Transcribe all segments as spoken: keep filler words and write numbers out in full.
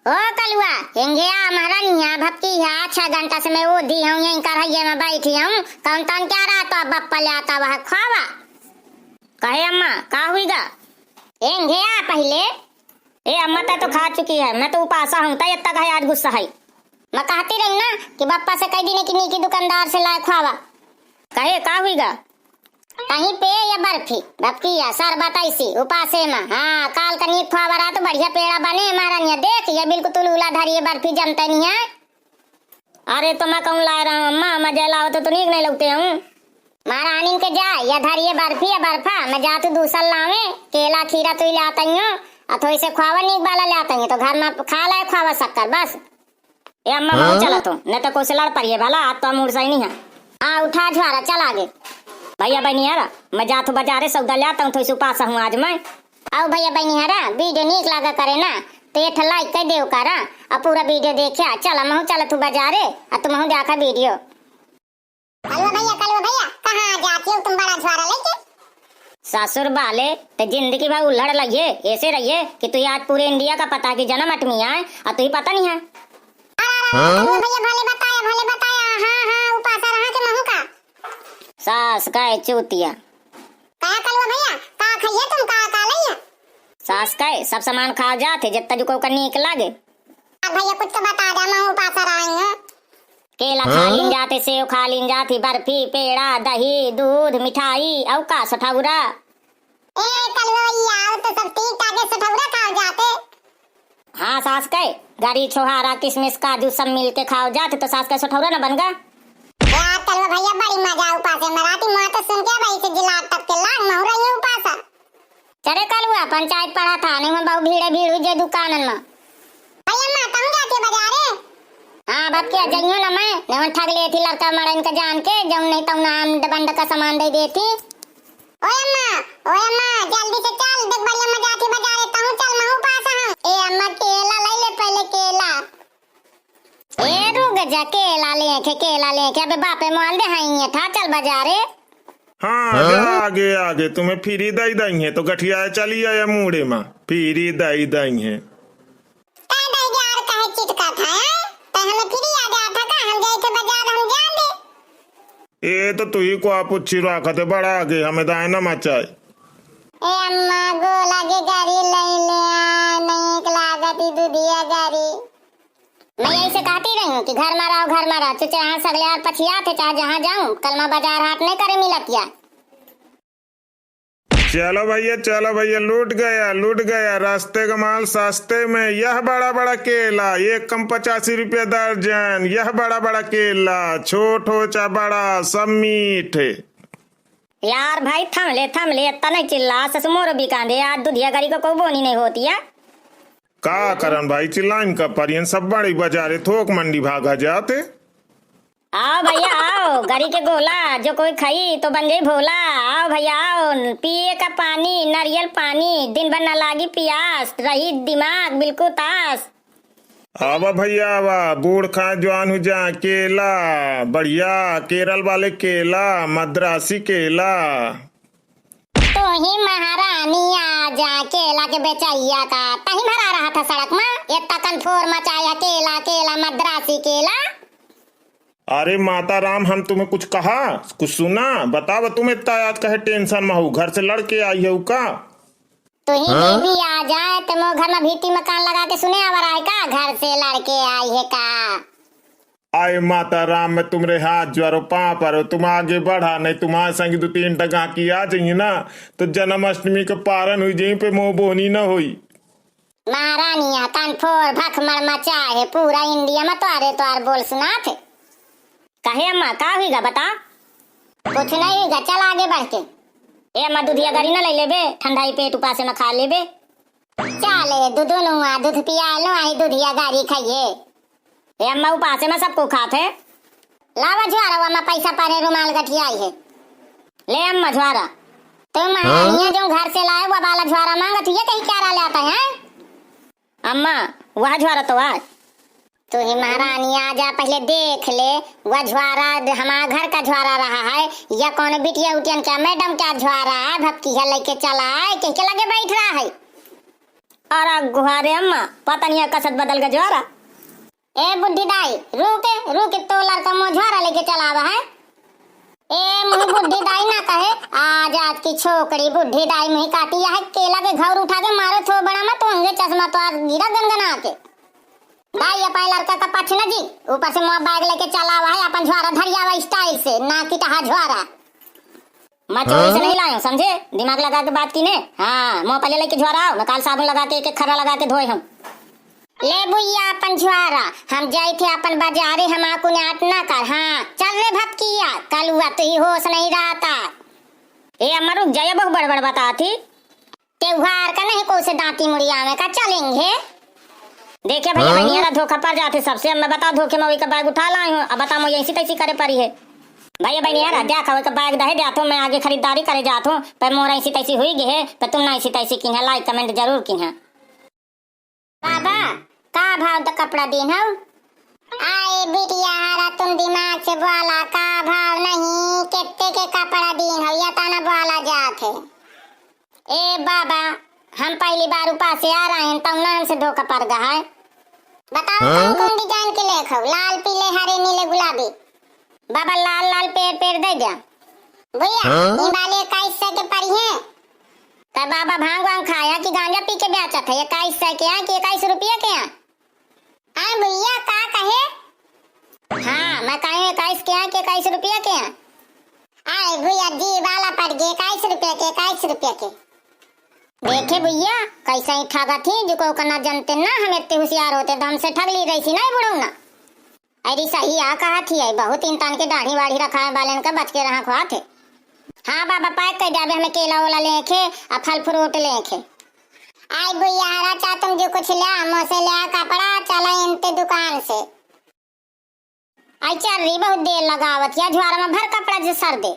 ओ कलुआ, एंगे आ महरनिया भक्की है, छह घंटा से मैं वो दी हूँ, यहीं करहइये में बैठी हूँ। कौन तन क्या रहा तो बप्पा ले आता वह खावा। कहे अम्मा, का हुई गा? एंगे आ पहिले। ए अम्मा, तै तो खा चुकी है, मैं तो उपासा हूँ, तै इतना कहे आज गुस्सा है। मैं कहती रही ना कि बप्पा से कह दीने कि नीकी दुकानदार से लाए खावा। कहे, का हुई गा? कहीं पे या बर्फी, भक्की या शरबत ऐसी, उपासे में। हाँ, काल का नीक खावा रहा तो बढ़िया पेड़ा बने, महारानिया देख, ये बिल्कुल तुलूला धरी है बर्फी, जमते नहीं है। अरे तो मैं कहूँ लाए रहा हूँ अम्मा, मैं जय लावत तो नीक नहीं लगते हूँ। महारानिन के जा, या धरिए बर्फी या बर्फा, मैं जात हूँ दूसर लावे, केला खीरा तुई लातइयो, आ थोड़ी से खुआवा नीक वाला लातइयो, तो घर में खा लाए खुआवा शक्कर, बस। ए अम्मा, महू हाँ? चला तो, नहीं तो कोई से लड़ पड़िए भला, आज तो हम उड़साई नहीं है। हाँ, उठा झुआरा, चल आगे। भैया बहनियारा, मैं जात हूँ बाजारे, सौदा लातहूँ, थोड़ी से उपास हूँ आज मैं। आओ भैया बहनियारा, video नीक लागा करे ना, तो एक ठे like कर देव करा, और पूरा video देखा, चला महू चला तू बाजारे, और तुम महू देखा video। कलुआ भैया, कलुआ भैया, कहाँ जाती हो तुम बड़ा झुआरा लेके? सासुर बाले, ते जिंदगी भर उल्हड़ लगिए, ऐसे रहिए कि तुही आज पूरे इंडिया का पता कि जन्म अठमी आए, और तुही पता नहीं है। अरे, अरे, अरे, हाँ? कलुआ भैया, भले बताया, भले बताया, हाँ, हाँ, उपासा रहा के महू का। सास का है चूतिया। का कलुआ भैया, का खाइए तुम, का, का लइए? सास का है, सब सामान खाओ जात है, जितना जुको का नीक लागे। अब भैया कुछ तो बता दे, महू उपासा रही हूँ। केला खा हाँ? लीन जाते, सेव खा लीन जाती, बर्फी, पेड़ा, दही, दूध, मिठाई, अउ का सठौरा। ए कलुआ, आओ तो सब ठीक ठाक है, सठौरा खाओ जाते। हाँ सास के, गरी, छोहारा, किशमिश, काजू सब मिल के खाओ जाते, तो सास के सठौरा न बन गा। यार कलुआ भैया बड़ी मजा उपासे में राती, मुँह तो सुन के भाई से जिला टपके लाग, महू रही उपासा। चले कलुआ, पंचायत पड़ा था, नहीं हम बहु भीड़े भीड़ हुई जे दुकानन में। भैया माँ, कहूँ जाती बाजारे? हाँ, बात क्या, जइयो ना मैं, नहीं ठग लेती लड़का मड़न का जान के, जौन नहीं तौन नाम बंड का सामान दे देती। ओए अम्मा, ओए अम्मा, जल्दी से चल, देख बड़ी अम्मा जाती बाजारे, तहूँ चल, महू पास हम। ए अम्मा, केला ले ले पहले, केला। ए रुक जा, केला लेके, केला लेके, अबे बापे मोल दे हाई है, था चल बाजारे। हाँ, आगे, हाँ? आगे, आगे, तुम्हें फ्री दई दई है, तो गठिया चली आया मूड़े मा, फ्री दई दई है। तै दई दे और कहे चिटका था, हैं? तै हमें फ्री आ जाता का, हम जाए थे बाजार, हम जान दे। ए तो तुही को आप उच्छी राखत है, बड़ा आगे हमें दाए ना मचाए। ए अम्मा, गोला के गाड़ी ले ले आ, नहीं एक लागत ही दूधिया गाड़ी। मैं यही से कहती रही हूँ कि घर में रहो, घर में रहो, चुचे यहाँ सगले यार पछिया थे, चाहे जहाँ जाऊँ, कल मैं बाजार हाट नहीं करे मिलत या। चलो भैया, चलो भैया, लूट गया, लूट गया, रास्ते का माल सस्ते में। यह बड़ा बड़ा केला, एक कम पचासी रुपया दर्जन। यह बड़ा बड़ा केला, छोट हो चाहे बड़ा, सब मीठ। यार भाई, थमले, थमले, इतना नहीं चिल्ला, ससुर मोरो बिकान दे, आज दुधिया गरी को कोई बोनी नहीं होती है। का करन भाई, चिल्लाइन का परियन, सब बड़ी बाजारे थोक मंडी भागा जाते। आओ भैया आओ, गरी के गोला, जो कोई खाई तो बन जाई भोला। आओ भैया आओ, पिए का पानी, नारियल पानी, दिन भर ना लागी पियास, रही दिमाग बिल्कुल तास। आवा भैया आवा, बूढ़ खा जवान हो जा, केला बढ़िया, केरल वाले केला, मद्रासी केला। तू ही महारानी आ जा, केला के बेचैया का, तही भरा रहा था सड़क मा, इतना कनफोर मचाया, केला, केला, मद्रासी केला। अरे माता राम, हम तुम्हें कुछ कहा, कुछ सुना? बतावा, तुम इतना याद कहे टेंशन में हो, घर से लड़के आई हो का? तू ही हाँ? बीबी आ जाए, ते मो घर में भीती मकान लगा के सुने आवा रहा है का, घर से लड़के आई है का? आए माता राम, मैं तुमरे हाथ जोड़ो, पाँव परो, तुम आगे बढ़ा, नहीं तुम्हारे संग दो तीन टका की आ जाइए ना, तो जन्माष्टमी के पारन हुई, जहीं पे मोह बोहनी न होई। महारानिया कान फोर भखमड़ मचा है, पूरा इंडिया में तोरे तोर बोल सुनात है। काहे अम्मा, का हुईगा बता? कुछ नहीं हुईगा, चल आगे बढ़ के। ए अम्मा, दूधिया गरी ना ले लेबे, ठंडाई पेट उपासे में खा लेबे। चाले, दूधो नुआ, दूध पिया लो, आई दूधिया गारी खाइए। ए अम्मा, उपासे में सबको खात है। लावा झुआरा, अम्मा पैसा पारे रुमाल गठियाई है। ले अम्मा झुआरा। तो महारानिया हाँ? जो घर से लाए, वो वाला झुआरा मांगत, ये कहीं क्या रहा लेता है? अम्मा, वह झुआरा तो आज। तू ही महारानी आ जा, पहले देख ले, वह झुआरा हमारा घर का झुआरा रहा है या कौन बिटिया उटियन का मैडम का झुआरा है, भक्की है लेके चला है, कह के लगे बैठ रहा है। अरे गुहारे अम्मा, पता नहीं है कसत बदल गजवारा। ए बुढ़ी दाई, रुके, रुके, तो लड़का मोझवारा लेके चलावा है। ए मुँह बुढ़ी दाई ना कहे, आज, आज की छोकरी बुढ़ी दाई मुँह काटी, यह केला के घर उठा के मारो थो बड़ा मत, होंगे चश्मा तो आज गिरा गनगना के। दाई, ये पाए लड़का का पाछे न जी, ऊपर से मुँह बैग लेके चलावा है, अपन झुआरा धरियावा style से, ना कि टहा झुआरा। मैं चोरी से हाँ? नहीं लायो, समझे? दिमाग लगा के बात कीने। हाँ, मुँह पहले लेके झुआरा आओ, मैं काल साबुन लगा के, एक एक खर्रा लगा के धोए हम। ले बुइया अपन झुआरा, हम जाई थे अपन बाजारे, हम आकु नाट ना कर। हाँ, चल रे भपकिया, कलुआ तू ही होश नहीं रहता। ए अम्मा रुक जा, ये बहु बड़बड़ बता थी। त्योहार का नहीं को से दांती मुड़ियावे का चलेंगे। देखे भैया हाँ? बहनिया ला धोखा पड़ जाते सबसे। अब मैं बताओ धोखे में वही का बैग उठा लाई हूँ, अब बताओ मैं ऐसी तैसी करे पड़ी है। भैया बहनिया ला देखा वही का बैग दहे जात हूँ, मैं आगे खरीदारी करे जात हूँ, पर मोर ऐसी तैसी हुई गई है, पर तुम ना ऐसी तैसी की है, like comment जरूर की है। बाबा, का भाव त कपड़ा दीन हौ? आए बिटिया हरा तुम दिमाग से बोला, का भाव नहीं, कित्ते के कपड़ा दीन हौ, या ताना बोला जात है। ए बाबा, हम पहली बार उपासे आ रहे हैं, तौना हमसे धोखा पड़ गया है। बताओ हाँ? कौन कौन design के लेख हो, लाल, पीले, हरे, नीले, गुलाबी। बाबा लाल लाल पेड़ पेड़ दे द्या। भैया, हाँ? ई वाले इक्कीस सौ के पड़ी है। त बाबा भांग वांग खाया कि गांजा पी के बेचत है? इक्कीस सौ के हैं कि इक्कीस रुपया के हैं? आए भैया का कहे? हाँ, मैं कहे इक्कीस के हैं कि इक्कीस रुपया के हैं? आए भैया जी वाला पड़ गए इक्कीस रुपया के, इक्कीस रुपया के। देखे भैया, कैसे ही ठगा थी, जो को ना जनते ना, हम इतने होशियार होते तो हमसे ठग ली रही थी, नहीं बुढ़ऊ ना। अरे सही आ कहा थी, आई बहुत इंसान के दाढ़ी वाढ़ी रखाए वाले का बच के रहा खुआ थे। हाँ बाबा, pack कर दे, अबे हमें केला ओला लेखे, आ फल fruit लेखे। आई भैया हरा चा तुम जो कुछ ल्या, मोसे ल्या कपड़ा, चला इनते दुकान से। आई चल रही, बहुत देर लगावत या, झुआरा में भर कपड़ा जे सर दे।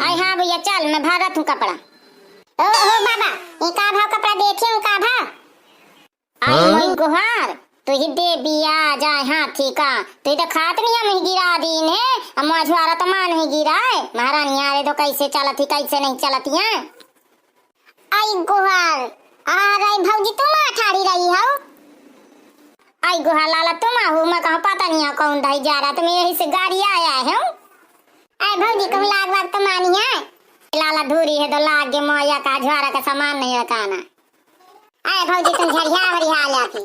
आई हाँ भैया, चल मैं भरत हूँ कपड़ा। ओ, ओ बाबा, ई का भाव कपड़ा देखी हूँ, का भाव? आई हाँ? मोई गुहार, तू ही दे बिया जाए हाथी का, तू ही तो खात नहीं हम ही गिरा दीन है, अब मोआ झुआरा तो मान ही गिरा है। महारानी आ रे तो कैसे चलत ही, कैसे नहीं चलत ही हैं? आई गुहार, आ रही भौजी, तुम आ ठाड़ी रही हो? आई गुहार लाला, तुम आहू, मैं कहूँ पता नहीं है कौन धाई जा रहा, तुम यही से गाड़ी आया है। आई भौजी, कहूँ लाग वाग तो मानी है? लाला धूरी है तो लाग गे मोया का, झुआरा का सामान नहीं रखाना। आई भौजी, तुम झरिया भरिया आ जाती।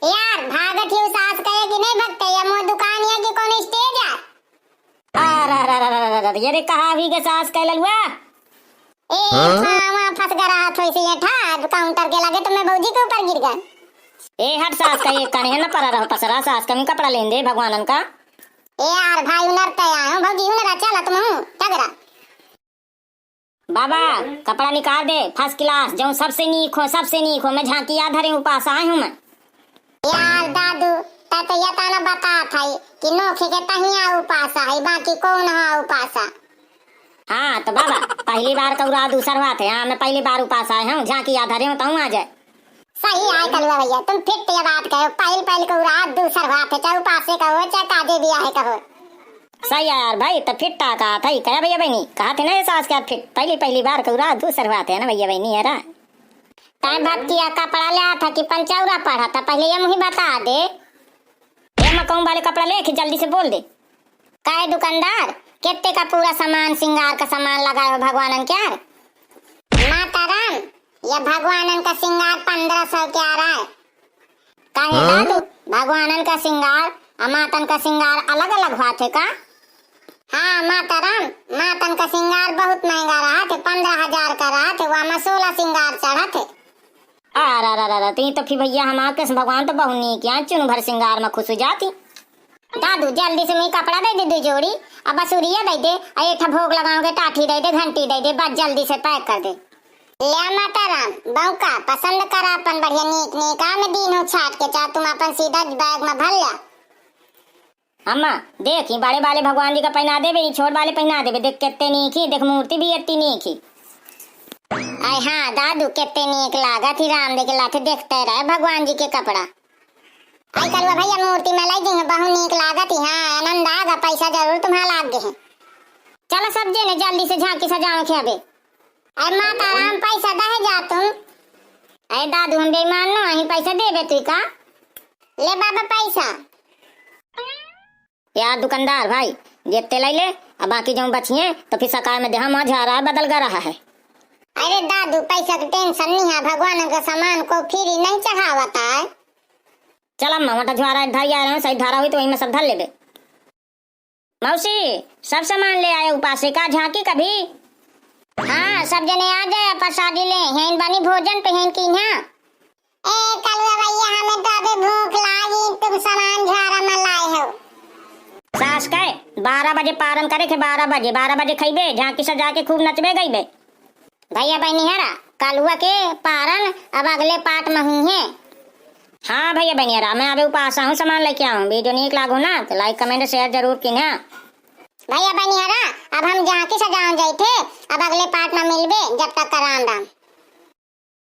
यार, भागत ही उ सास कहे कि नहीं भगते, या मोर दुकान या कि कौनो stage है? अरे, अरे, अरे, ये रे कहा भी के सास कह ललुआ? ए, हाँ? खावा फंस गया रहा थोड़ी सी ये ठा, counter के लगे तो मैं भौजी के ऊपर गिर गए। ए, हट सास का एक कान है ना परा रहो पसरा, सास का मैं कपड़ा लेन दे भगवानन का। ए यार, भाई उनर ते आए हो, भौजी उनर चला तुम हूँ, क्या करा? बाबा, कपड़ा निकाल दे, first class, जौन सबसे नीक हो, सबसे नीक हो। मैं झांकिया धरे उपास आए हूँ मैं। यार दादू, तै तो ये ताना बता था कि नोखे के तहिया उपास है, बाकी कौन है उपास? हाँ, तो बाबा, पहली बार कौरा दूसर बात है। हाँ, मैं पहली बार उपास आए हूँ, झांकिया धरे हूँ, तहूँ आ जाए। सही आए कलुआ भैया, तुम फिट ये बात कहो, पहल पहल कौरा दूसर बात है, चाहे उपासे कहो, चाहे काजे बिया है कहो। सही है यार भाई, तो फिट ता कहा था, कहा भैया बहनी, कहा थे ना ये सास के फिट, पहली पहली बार कौरा दूसर बात है ना भैया बहनी, है ना? तै भक्तिया कपड़ा ले था कि पंचौरा पढ़ा था, पहले ये मुही बता दे। ए, मैं कहूँ वाले कपड़ा लेके जल्दी से बोल दे। काहे दुकानदार, कित्ते का पूरा सामान, सिंगार का सामान लगाए हो भगवानन के यार? माता राम, ये भगवानन का सिंगार पन्द्रह सौ के आ रहा है। काहे हाँ? दादू, भगवानन का सिंगार आ मातन का सिंगार अलग-अलग होत है का? हाँ, माता राम, मातन का सिंगार बहुत महंगा रहत है, पन्द्रह हजार का रहत है, वह में सोलह सिंगार चढ़त है। अरे, अरे, अरे, अरे, तो ये तो फिर भैया हमार कृष्ण भगवान तो बहुत नीक हैं, चुन भर सिंगार में खुश हो जाती। दादू, जल्दी से मुझे कपड़ा दे दे, दो जोड़ी, अब बसुरिया दे दे, और एक ठा भोग लगाओ के टाठी दे दे, घंटी दे दे, बस जल्दी से pack कर दे। ले माता राम, बहू का पसंद करा अपन बढ़िया नीक नीक, आ मैं दीन हूँ छाट के, चाहे तुम अपन सीधा bag में भर ला। अम्मा, देख, ई बड़े वाले भगवान जी का पहना देबे, ई छोट वाले पहना देबे। देख, कित्ते नीक ही, देख, मूर्ति भी इतनी नीक ही। आय हाँ, दादू, कित्ते नीक लागत ही, राम देख लाथे, देखते रहे भगवान जी के कपड़ा। आई कलुआ भैया, मूर्ति में लाई दी, बहुत नीक लागत ही। हाँ, आनंद आगा, पैसा जरूर तुम्हारा लाग गए हैं। चलो सब जने जल्दी से झांकी सजाओ खे अबे। अरे माता राम, पैसा दहे जा तुम। अरे दादू, हम बेईमान न, अहीं पैसा देबे तू का? ले बाबा पैसा। यार दुकानदार भाई, जेते लइ ले, अब बाकी जउन बचिए तो फिर सकाय में देहा, माँ झारा बदल गा रहा है। अरे दादू, पैसा के tension नहीं है, भगवान का सामान को free नहीं चढ़ावता है। चल अम्मा, वटा झारा धर आए हैं, सही धारा हुई तो वही में सब धर लेबे। मौसी, सब सामान ले आए उपासे का, झांकी कभी? हाँ, सब जने आ जाए, प्रसादी ले, हेन बनी भोजन पे हेन की ना। ए कलुआ भैया, हमें तो अभी भूख लागी, तुम सामान झारा में लाए हो। सास कहे, बारह बजे पारन करे के, बारह बजे, बारह बजे खइबे, झांकी सजा के खूब नचबे गइबे। भैया बहनिहरा, कलुआ के पारन अब अगले part में हुई है। हाँ भैया बहनिहरा, मैं अबे उपास हूँ, सामान लेके आऊँ। Video नीक लागो ना तो like, comment, share जरूर कीन्हा। भैया बहनिहरा, अब हम झांकी सजावन जाइथे, अब अगले part में मिलबे, जब तक का राम राम।